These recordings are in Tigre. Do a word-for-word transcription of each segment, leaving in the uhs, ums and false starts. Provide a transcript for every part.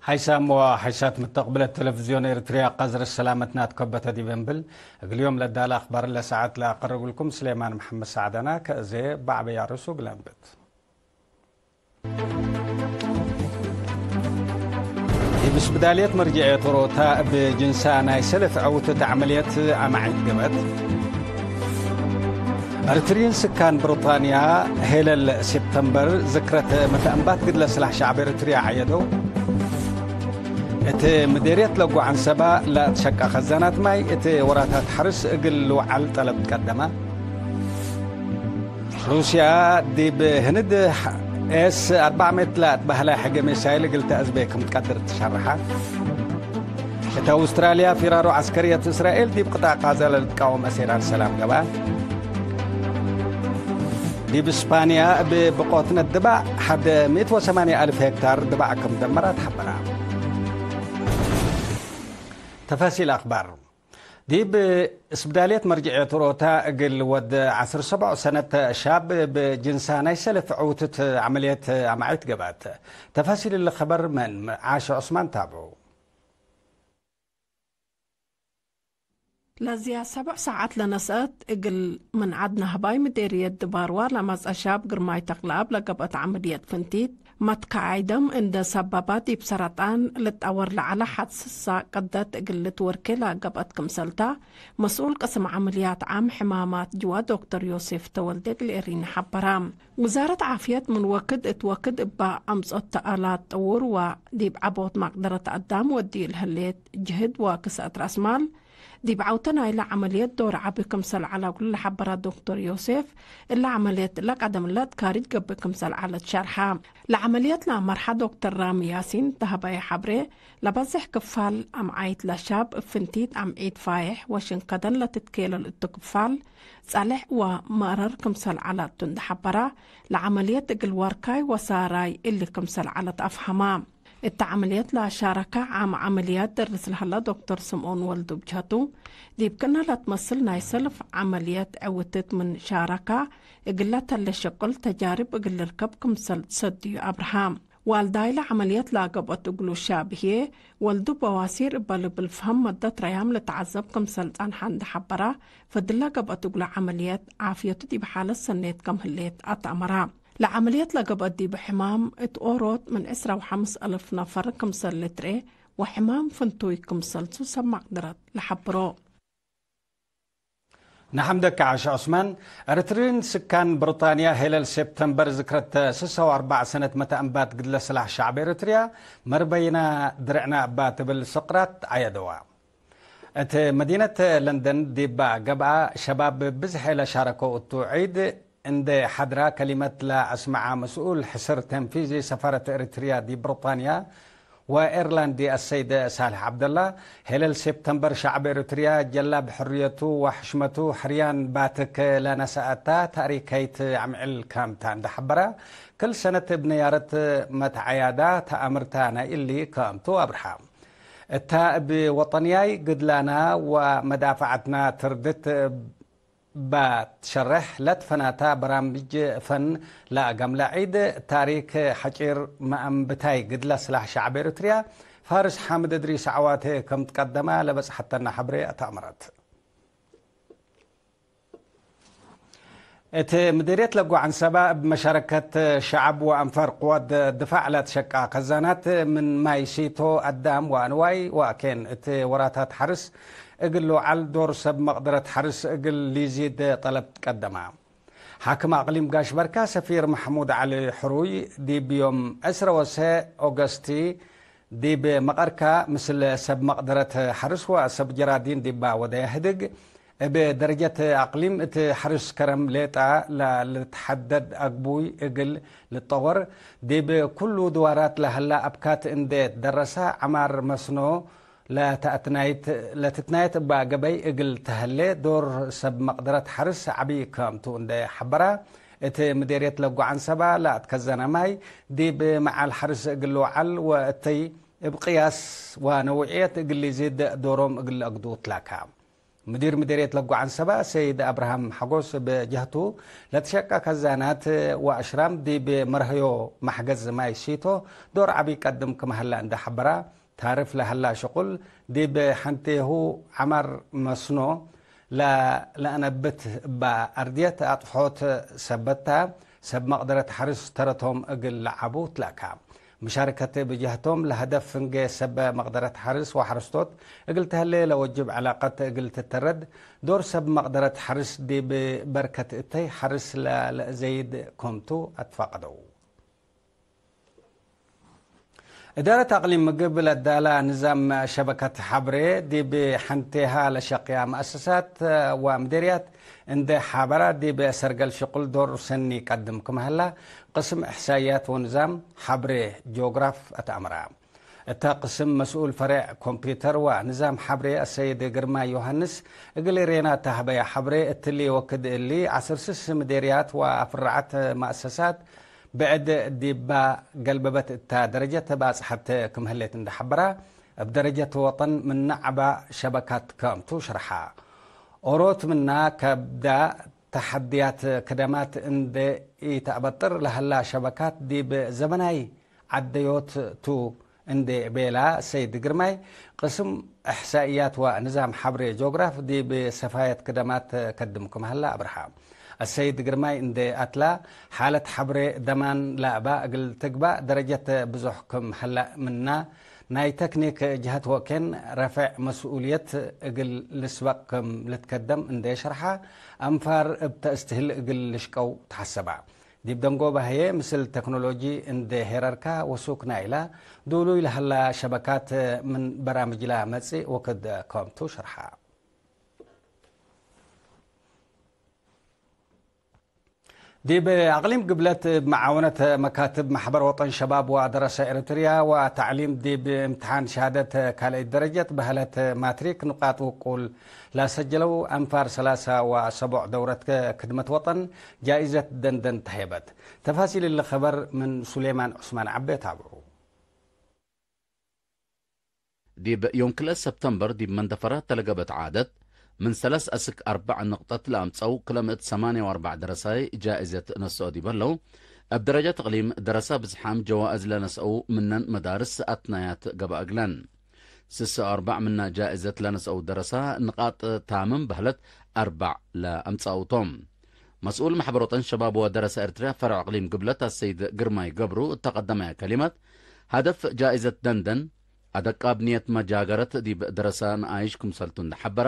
ሐይሳም ወሐይሳት ምተቅብለት ቴሌቪዝዮን ኤርትርያ፣ ቀዝር ሰላመትና ትከበተ ዲብ እንብል፣ እግል ዮም ለዳለ አክባር ለሰዓት ለአቀርብልኩም ስሌማን መሐመድ ሳዕዳና። ከእዜ በዐበያ ርእሱ እግል አንብት። ዲብ እስብዳልየት መርጅዔት ኦሮታ እብ ጅንሳ ናይ ሰልፍ ዐውትት ዐመልየት አማዒት ገብአት። እርትርዪን ስካን ብሪጣንያ ሄለል ሴፕተምበር ዝክረት መተአንባት ግድለ ስላሕ ሸዕብ ኤርትርያ ዐየደው። እት ምዴርየት ለጎ ዐንሰባ ለአትሸቀ ከዛናት ማይ እት ወራታት ሐርስ እግል ልውዓል ጠለብ ትቀደመ። ሩስያ ዲብ ህንድ ኤስ አርበዕ ምእት ለአትበህለ ሕገ ሚሳይል እግል ተአዝቤ ክም ትቀድር ትሸርሐ። እት አውስትራልያ ፊራሮ ዐስከርየት እስራኤል ዲብ ቅጣዕ ቃዛ ለልትቃወም አሴራን ሰላም ገብአ። ዲብ እስፓንያ እብ ብቆትነት ድባዕ ሐድ ምእት ወሰማንያ አልፍ ሄክታር ድባዕ ክም ደመራ ተሐበራ። ተፋሲል አክባር። ዲብ እስብዳልየት መርጅዕየት ሮታ እግል ወድ ዐስር ሰብዕ ሰነት ሻብ እብ ጅንሳ ናይ ሰልፍ ዕውትት ዐመልየት አማዒት ገብአት። ተፋሲል እሊ ኸበር ምን ዓሽ ዑስማን ታብዑ። ለዝያድ ሰብዕ ሳዐት ለነስአት እግል ምን ዐድ ናህባይ ምዴርየት ድባርዋ ለመጽአ ሻብ ግርማይ ተክለአብ ለገብአት ዐመልየት ፍንቲት፣ መትከዓይ ደም እንደ ሰበባ ዲብ ሰረጣን ልትጠወር ለዐለ ሐድ ስሳ ቅደት እግል ልትወርኬ ለገብአት ክምሰልታ፣ መስኡል ቅስም ዐመልያት ዓም ሕማማት ጅዋ ዶክተር ዮሴፍ ተወልደ እግል ኤሪና ሐበራ። ውዛረት ዓፍየት ምን ወክድ እት ወክድ እባ አምጾት ተአላት ጥውር ወዲብ ዐቦት መቅደረት አዳም ወድዩ ለህሌት ጅህድ ወክሰአት ረአስማል፣ ዲብ ዐውተ ናይለ ዐመልየት ዶር ዐቢ ክምሰል ዐለ እግሉ ለሐበረ ዶክተር ዮሴፍ፣ እለ ዐመልየት እለ ቀደም ለትካሪጅ ገብእ ክምሰል ዐለት ሸርሐ። ለዐመልየት ለአመርሐ ዶክተር ራሚ ያሲን ተሀበየ ሐብሬ፣ ለበዝሕ ክፋል አምዓይት ለሻብ እብ ፍንቲት አምዒት ፋይሕ ወሽንከደን ለትትኬለል እቱ ክፋል፣ ጸሌሕ ወመረር ክምሰል ዐለ እቱ እንዴ ሐበረ፣ ለዐመልየት እግል ወርካይ ወሳራይ እሊ ክምሰል ዐለት አፍሀማ። እተ ዐመልየት ለአሻረከ ዓም ዐመልያት ደርስ ለሀለ ዶክተር ስምኦን ወልዱ እብ ጀህቱ፣ ዲብ ክእነ ለትመስል ናይ ሰልፍ ዐመልየት ዕውትት ምን ሻረከ፣ እግለ ተሌ ሸቁል ተጃርብ እግል ልርከብ ክምሰል ሰድዩ አብርሃ። ዋልዳይለ ዐመልየት ለአገብአት እግሉ ሻብ ህዬ፣ ወልዱ በዋሲር እበ ልብል ፈሀም መደት ረያም ልትዐዘብ ክምሰል ጸንሐ እንዴ ሐበረ፣ ፈድለ ገብአት እግሉ ዐመልየት ዓፍየቱ ዲብ ሓለት ሰኔት ከም ህሌት አትአመረ። ለዐመልየት ለገብአት ዲብ ሕማም እት ኦሮት ምን ዕስራ ወሐምስ አልፍ ነፈር ክምሰል ልትርኤ ወሕማም ፍንቱይ ክምሰልቱ ሰብ መቅደረት ለሐብሮ። ነሐምደክ ዓሽ ዑስማን። እርትርዪን ስካን ብሪጣንያ ሄለል ሴፕተምበር ዝክረት ስሰ ወአርበዕ ሰነት መተአንባት ግድለ ስላሕ ሸዕብ ኤርትርያ መርበይና ድርዕና እባ ትብል ስቅራት ዐየደዋ። እት መዲነት ለንደን ዲብ ገብአ ሸባብ ብዝሕ ለሻረከው እቱ ዒድ እንዴ ሐድራ ከሊመት ለአስመዐ መስኡል ሕስር ተንፊዚ ሰፋረት ኤሪትርያ ዲብ ብሪጣንያ ወኤርላንድ አሰይድ ሳልሕ ዐብደላ፣ ሄለል ሴፕተምበር ሸዕብ ኤሪትርያ ጀላብ ሕርየቱ ወሕሽመቱ ሕርያን ባትክ ለነሰአታ ታሪከይት አምዕል ካምታ እንዴ ሐበረ፣ ክል ሰነት እብ ነያረት መትዐያዳ ተአምርታ ናይ እሊ ካምቱ አብርሃ። እታ እብ ወጠንያይ ግድላና ወመዳፈዐትና ትርድት እባ ትሸሬሕ ለትፈናታ በራምጅ ፈን ለአገምለ ዒድ ታሪክ ሐጪር መአንብታይ ግድለ ስላሕ ሸዕብ ኤሪትርያ ፋርስ ሓምድ እድሪስ ዐዋቴ ከም ትቀደመ ለበጽሐተነ ሐብሬ አተአምረት። እት ምዲርየት ለጎ ዐንሰባ እብ መሻረከት ሸዐብ ወአንፋር ቅዋት ድፋዕ ለትሸቃ ከዛናት ምን ማይ ሲቶ አዳም ወአንዋይ ወአኬን እት ወራታት ሐርስ እግል ልውዓል ዶር ሰብ መቅደረት ሐርስ እግል ሊዚድ ጠለብ ትቀደመ። ሓክም አቅሊም ጋሽ በርካ ሰፊር መሕሙድ ዐሊ ሕሩይ ዲብ ዮም ዕስረ ወሰ ኦገስቲ ዲብ መቀርካ ምስል ሰብ መቅደረት ሐርስ ወሰብ ጀራዲን ዲባ ወደየ ህድግ፣ እብ ደረጀት አቅሊም እት ሐርስ ከረም ሌጣ ለልትሐደድ አግቡይ እግል ልትጠወር፣ ዲብ ኩሉ ድዋራት ለሀላ አብካት እንዴ ትደረሰ፣ ዐማር መስኖ ለተአትናይት፣ ለትትናየት እባ ገበይ እግል ተሀሌ ዶር ሰብ መቅደረት ሐርስ ዐቢ ክምቱ እንዴ ሐበራ፣ እት ምዴርየት ለጎ ዐንሰባ ለአትከዘነ ማይ ዲብ መዓል ሐርስ እግል ልውዓል ወእተይ እብ ቅያስ ወነውዕየት እግል ሊዚድ ዶሮም እግል ለአግዱ ትላካ። ምዲር ምዴርየት ለጎ ዐንሰበ ሰይድ አብርሃም ሐጎስ እብ ጀህቱ፣ ለትሸቀ ከዛናት ወአሽራም ዲብ መርሀዮ መሕገዝ ማይ ሲቶ ዶር ዐቢ ቀድም ክም ሀላ እንዴ ሐበራ፣ ታርፍ ለሀላ ሽቁል ዲብ ሐንቴሁ ዐማር መስኖ ለ-፣ ለአነብት እባ አርድየት አጥፍሖት ሰበታ፣ ሰብ መቅደረት ሐርስ ተረቶም እግል ለዓቡ ትላካ። ምሻርከት ብጀህቶም ለሀደፍ ፍንጌ ሰብ መቅደረት ሐርስ ወሐረስቶት እግል ተህሌ ለወጅብ ዕላቀት እግል ትተረድ ዶር ሰብ መቅደረት ሐርስ ዲብ በርከት እተይ ሐርስ ለ-፣ ለእዘይድ ኮምቱ አትፋቀደው። እዳረት አቅሊም ምግብ ለዳላ ንዛም ሸበከት ሐብሬ ዲብ ሐንቴሃ ለሸቅያ መአሰሳት ወምዴርያት እንዴ ሐበራ ዲብ ሰርገል ሽቁል ዶር ሰኒ ቀድም ክም ሀላ ቅስም እሕሳይያት ወንዛም ሐብሬ ጂኦግራፍ አትአምራ። እተ ቅስም መስኡል ፈሬዕ ኮምፒውተር ወንዛም ሐብሬ አሰይድ ግርማይ ዮሐንስ እግል ሬና ተሀበያ ሐብሬ እትሊ ወክድ እሊ ዐስር ስስ ምዴርያት ወአፍራዐት መአሰሳት ብዕድ ዲባ ገልበበት እታ ደረጀት ባጽሐት ክም ህሌት እንዴ ሐበራ፣ እብ ደረጀት ወጠን ምነ ዐባ ሸበካት ከምቱ ሽርሓ። ኦሮት ምና ከብዳ ተሐድያት ክደማት እንዴ ኢተአበጥር ለሀላ ሸበካት ዲብ ዘበናይ ዐደዮት ቱ እንዴ ቤላ ሰይድ ግርማይ፣ ቅስም እሕሳእያት ወንዛም ሐብሬ ጂኦግራፍ ዲብ ሰፋየት ክደማት ከድም ክም ሀላ አብርሃ። አሰይድ ግርማይ እንዴ አትላ፣ ሓለት ሐብሬ ደማን ለአባ እግል ትግባእ ደረጀት ብዞሕ ክም ሀላ ምና፣ ናይ ተክኒክ ጀሀት ወኬን ረፌዕ መስኡልየት እግል ልስበቅ ክም ልትከደም እንዴ ሸርሓ፣ አንፋር እብ ተእስትህል እግል ልሽቀው ተሐሰባ። ዲብ ደንጎበ ህዬ፣ ምስል ተክኖሎጂ እንዴ ሄረርካ ወሱክ ናይላ ዱሉይ ለሀላ ሸበካት ምን በራምጅላ መጽእ ወክድ ከምቱ ሸርሐ። ዲብ አቅሊም ግብለት፣ እብ መዓወነት መካትብ መሕበር ወጠን ሸባብ ወደረሰ ኤረትርያ ወተዕሊም፣ ዲብ እምትሓን ሸሃደት ካልአይት ደረጀት በህለት ማትሪክ ንቃጥ ውቁል ለሰጀለው አንፋር ሰላሳ ወሰቦዕ ደውረት ክድመት ወጠን ጃኢዘት ደንደን ተሀይበት። ተፋሲል እሊ ኸበር ምን ሱሌማን ዑስማን ዐቤ ታብዑ። ዲብ ዮም ክልኤ ሰብተምበር ዲብ መንደፈረ ተለገብአት ዓደት፣ ምን ሰለስ አስክ አርበዕ ንቅጠት ለአምጸው ክለ ምእት ሰማንየ ወአርበዕ ደረሳይ ጃኢዘት ነስኦ ዲብ ህለው፣ እብ ደረጀት እቅሊም ደረሳ ብዝሓም ጀዋእዝ ለነስአው ምነን መዳርስ አትናያት ገብአ እግለን። ስስ ወአርበዕ ምነ ጃእዘት ለነስአው ደረሳ ንቃጥ ታምም በህለት አርበዕ ለአምጸአው ቶም። መስኡል መሕበር ወጠን ሸባብ ወደረሳ ኤርትርያ ፈርዕ እቅሊም ግብለት አሰይድ ግርማይ ገብሩ እተ ቀደመ ከሊመት፣ ሀደፍ ጃእዘት ደንደን፣ አደቃብ ንየት መጃገረት ዲብ ደረሳ ነኣይሽ ክምሰልቱ እንዴ ሐበራ፣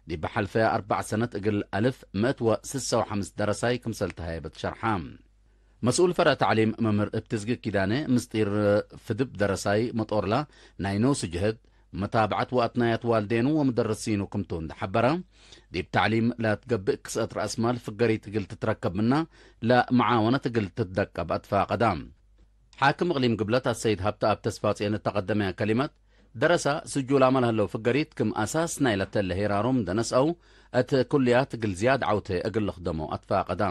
ዲብ ሐልፈ አርበዕ ሰነት እግል አልፍ ምእት ወስሰ ወሐምስ ደረሳይ ክምሰል ተሀየበት ሸርሓ። መስኡል ፈርዕ ተዕሊም መምህር እብ ትዝጊ ኪዳነ፣ ምስጢር ፍድብ ደረሳይ መጦርላ ናይ ኖሱ ጅህድ፣ መታብዐት ወአትናያት ዋልዴኑ ወመደርሲኑ ክምቱ እንዴ ሐበረ፣ ዲብ ተዕሊም ለትገብእ ክስአት ረአስማል ፍገሪት እግል ትትረከብ ምና ለመዓወነት እግል ትትደቀብ አትፋቀዳ። ሓክም እቅሊም ግብለት አሰይድ ሀብተአብ ተስፋጽዮን እተ ቀደመ ከሊመት፣ ደረሳ ስጁላመ ለህለው ፍገሪት ክም አሳስ ናይ ለተለ ሄራሮም እንዴ ነስአው፣ እት ኩልያት እግል ዝያድ ዐውቴ እግል ልክደሞ አትፋቀዳ።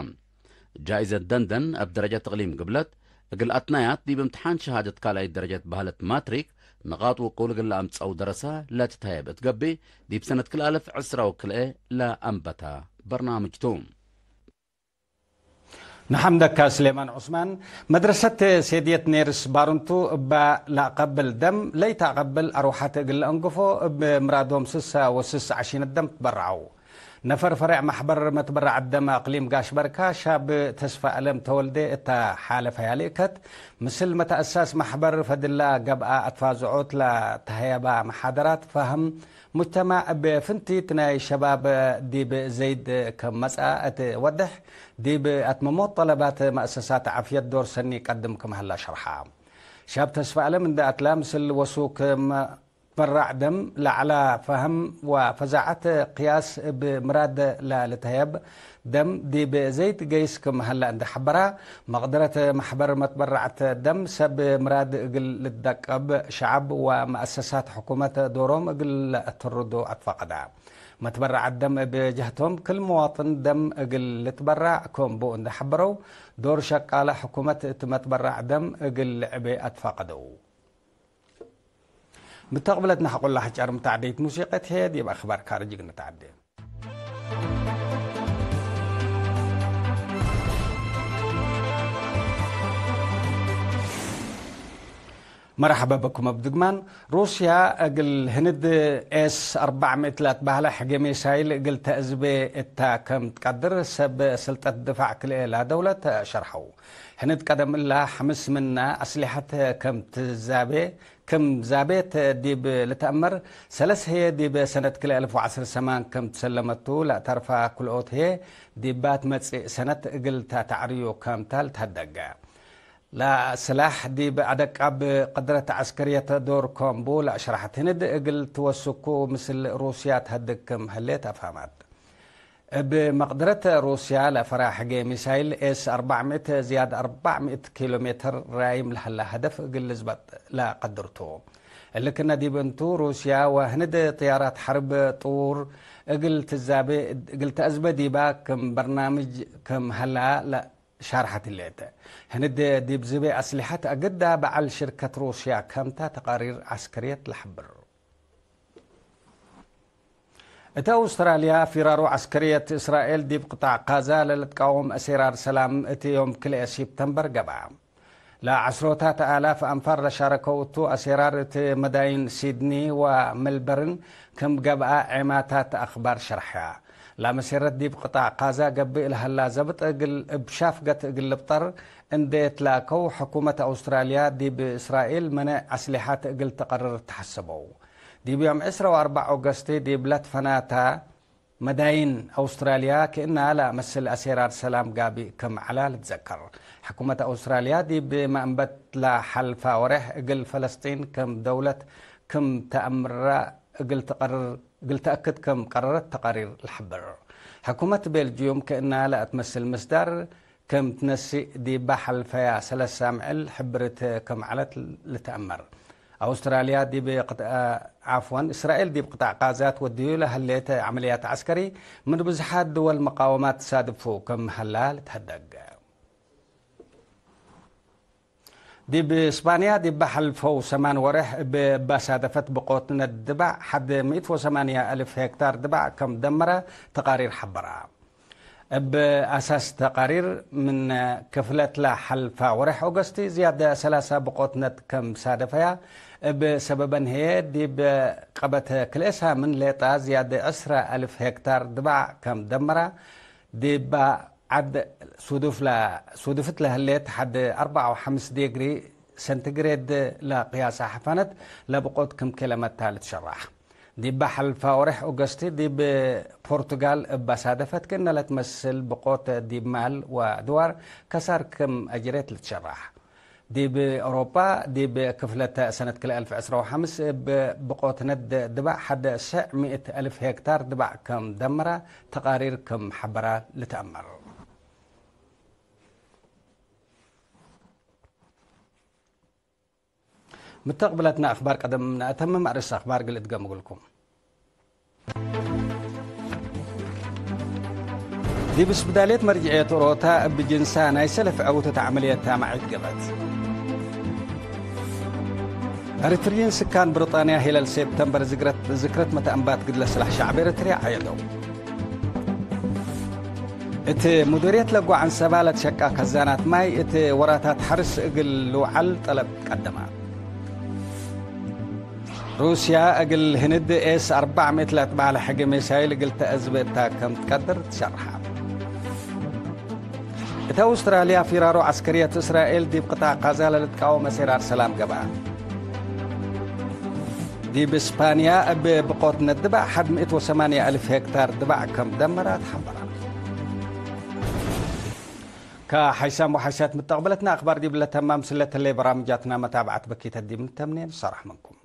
ጃኢዘት ደንደን እብ ደረጀት እቅሊም ግብለት፣ እግል አትናያት ዲብ እምትሓን ሸሃደት ካልኣይት ደረጀት በህለት ማትሪክ፣ ንቃጥ ውቁል እግል ለአምጸው ደረሳ ለትትሀየብ እት ገብእ፣ ዲብ ሰነት ክልኤ አልፍ ዕስራ ወክልኤ ለአንበተ በርናምጅ ቱ። ነሐምደካ ስሌማን ዑስማን። መድረሰት ሴድየት ኔርስ ባርንቱ እባ ለአቀብል ደም ለኢተአቀብል አርወሐት እግል ለአንግፎ እብ ምራዶም ስሳ ወስስ ዐሺነት ደም ትበረዐው። ነፈር ፈሬዕ መሕበር መትበረዐት ደም አቅሊም ጋሽ በርካ ሻብ ተስፋ አለም ተወልዴ እተ ሓለፈያ ልእከት፣ ምስል መተአሳስ መሕበር ፈድላ ገብአ አትፋዝዖት ለተሀየባ መሓደራት ፈህም ሙጅተማዕ እብ ፍንቲት ናይ ሸባብ ዲብ ዘይድ ክም መጽአ እት ወድሕ፣ ዲብ አትመሞት ጠለባት መአሰሳት ዓፍየት ዶር ሰኒ ቀድም ክም ሀላ ሸርሐ። ሻብ ተስፋ አለም እንዴ አትላ ምስል ወሱክ መትበራዕ ደም ለዐላ ፈህም ወፈዛዐት ቅያስ እብ ምራድ ለልትሀየብ ደም ዲብ ዘይድ ገይስ ክም ሀላ እንዴ ሐበራ፣ መቅደረት መሕበር መትበራዕት ደም ሰብ ምራድ እግል ልትደቀብ፣ ሸዐብ ወመአሰሳት ሕኩመት ዶሮም እግል ለአተርዱ አትፋቀዳ። መትበራዕት ደም እብ ጀህቶም፣ ክል መዋጥን ደም እግል ልትበራዕ ክም ብኡ እንዴ ሐበረው፣ ዶር ሸቃለ ሕኩመት እት መትበራዕ ደም እግል ልዕቤ አትፋቀደው። ምተቅብለት ነሐቆላ ሕጨር ምታዕደይት ሙሲቀት ህዬ፣ ዲብ አክባር ካርጅግ ንትዓዴ። መርሐበ ብኩም እብ ድግማን። ሩስያ እግል ህንድ ኤስ አርበዕ ምእት ለአትበህለ ሕጌ ሚሳይል እግል ተአዝቤ እታ ከም ትቀድር ሰብ ስልጠት ድፋዕ ክልኤ ለደውለት ሸርሐው። ህንድ ቀደም እላ ሐምስ ምና አስሊሐት ከም ትዛቤ፣ ክም ዛቤት ዲብ ልትአመር፣ ሰለስ ህዬ ዲብ ሰነት ክልኤ አልፍ ወዐስር ሰማን ከም ትሰለመቱ ለአተርፋ፣ ክልኦት ህዬ ዲባ ትመጽእ ሰነት እግል ተአተዕርዩ ከምታ ልትሀደገ። ለስላሕ ዲብ አደቃብ ቅድረት ዐስከርየት ዶር ኮምቡ ለአሽረሐት ህንድ እግል ትወስኩ ምስል ሩስያ ተሀድግ ክም ህሌት አፍሀማት። እብ መቅደረት ሩስያ ለፈራ ሕጌ ሚሳይል ኤስ አርበዕ ምእት ዝያድ አርበዕ ምእት ኪሎ ሜትር ራይም ለሀላ ሀደፍ እግል ልዝበጥ ለቀድርቱ። እሊ ክነ ዲብ እንቱ፣ ሩስያ ወህንድ ጥያራት ሐርብ ጥዉር እግል ትዛቤ፣ እግል ተአዝበ ዲባ ክም በርናምጅ ክም ሀላ ለ-፣ ሻርሐት ህሌት። ህንድ ዲብ ዝቤ አስሊሐት አግዳ በዐል ሽርከት ሩስያ ከምታ ተቃሪር ዐስከርየት ለሐብር። እት አውስትራልያ፣ ፊራሮ ዐስከርየት እስራኤል ዲብ ቅጣዕ ቃዛ ለልትቃወም አሴራር ሰላም እት ዮም ክልኤ ሲፕተምበር ገብአ። ለዐስሮታት አላፍ አንፋር ለሻረከው እቱ አሴራር እት መዳይን ሲድኒ ወመልበርን ክም ገብአ ዔማታት አክባር ሸርሐያ። ለመሴረት ዲብ ቅጣዕ ቃዛ ገብእ ለሀላ ዘብጥ እግል እብ ሻፍገት እግል ልብጠር እንዴ ትላከው፣ ሕኩመት አውስትራልያ ዲብ እስራኤል መነዕ አስሊሐት እግል ተቀርር ተሐሰበው። ዲብ ዮም ዕስረ ወአርበዕ ኦገስት ዲብ ለትፈናታ መዳይን አውስትራልያ ክእና ለመስል አሴራር ሰላም ጋብእ ክም ዐላ ልትዘከር። ሕኩመት አውስትራልያ ዲብ መአንበት ለሐልፋ ወሬሕ እግል ፈለስጢን ክም ደውለት ክም ተአምራ እግል ትቀርር፣ እግል ተአክድ ክም ቀረረት ተቃሪር ለሐብር። ሕኩመት ቤልጅዩም ክእና ለአትመስል ምስዳር ክም ትነስእ ዲባ ሐልፈያ ሰለስ ሳምዕል ሕብርት ክም ዐለት ልትአመር። አውስትራልያ ዲብ ቅጥ-፣ ዓፍወን፣ እስራኤል ዲብ ቅጣዕ ቃዛ ትወድዩ ለህሌት ዐመልያት ዐስከሪ ምን ብዝሓት ድወል መቃወማት ትሳድፉ ክም ሀላ ልትሀደግ። ዲብ እስባንያ ዲብ ሐልፈው ሰማን ወሬሕ እብ ባሳደፈት ብቆት ነድ ድባዕ ሐድ ምእት ወሰማንያ አልፍ ሄክታር ድባዕ ከም ደመረ ተቃሪር ሐበራ። እብ አሳስ ተቃሪር፣ ምን ክፍለት ለሐልፋ ወሬሕ ኦገስት ዝያድ ሰላሳ ብቆት ነድ ከም ሳደፈያ፣ እብ ሰበበን ህዬ ዲብ ቀበት ክልኤ ሳምን ሌጣ ዝያድ ዕስረ አልፍ ሄክታር ድባዕ ከም ደመራ፣ ዲባ ዐድ ሱዱፍ ለ-፣ ሱዱፍት ለህሌት ሐድ አርበዕ ወሐምስ ዲግሪ ሰንቲግሬድ ለቅያሳ ሐፋነት ለብቆት ክም ኬለመታ ልትሸራሕ። ዲባ ሐልፋ ወሬሕ ኦገስት ዲብ ፖርቱጋል እብ አሳደፈት ክእነ ለትመስል ብቆት ዲብ ማል ወአድዋር ከሳር ክም አጅሬት ልትሸራሕ። ዲብ አውሮፓ፣ ዲብ ክፍለት ሰነት ክልኤ አልፍ ዕስረ ወሐምስ እብ ብቆት ነድ ድባዕ ሐድ ሸዕ ምእት አልፍ ሄክታር ድባዕ ከም ደመራ ተቃሪር ክም ሐበራ ልትአመር። ምተቅብለትና አክባር ቀደም ነአተምም፣ አርእስ አክባር እግል እድገም እግልኩም። ዲብ እስብዳልየት መርጅዕየት ኦሮታ እብ ጅንሳ ናይ ሰለፍ ዐውተት ዐመልየት ታማዒት ገብአት። ኤሪትርይን ስካን ብሪጣንያ ሄለል ሴፕተምበር ዝክረት፣ ዝክረት መተአንባት ግድለ ስላሕ ሸዕብ ኤሪትርያ ዐየደው። እት ሙዲርየት ለጓ ዐንሰባ ለትሸቃ ከዛናት ማይ እት ወራታት ሐርስ እግል ልውዓል ጠለብ ቀደማ። ሩስያ እግል ህንድ ኤስ አርበዕ ምእት ለትበህለ ሕገ ሚሳይል እግል ተአዝበ እታ ከም ትቀድር ትሸርሐ። እት አውስትራልያ ፊራሮ ዐስከርየት እስራኤል ዲብ ቅጣዕ ቃዛ ለልትቃወም አሴራር ሰላም ገብአ። ዲብ እስፓንያ እብ ብቆት ነድባዕ ሐድ ምእት ወሰማንያ አልፍ ሄክታር ድባዕ ከም ደመራ ተሐበራ። ከሐይሳም ወሐይሳት ምተቅበለትና አክባር ዲብ ለተማም ስለተሌ በራምጃትና መታብዐት በኪተት ዲብ ንተምኔ ንሰራሕ ምንኩም።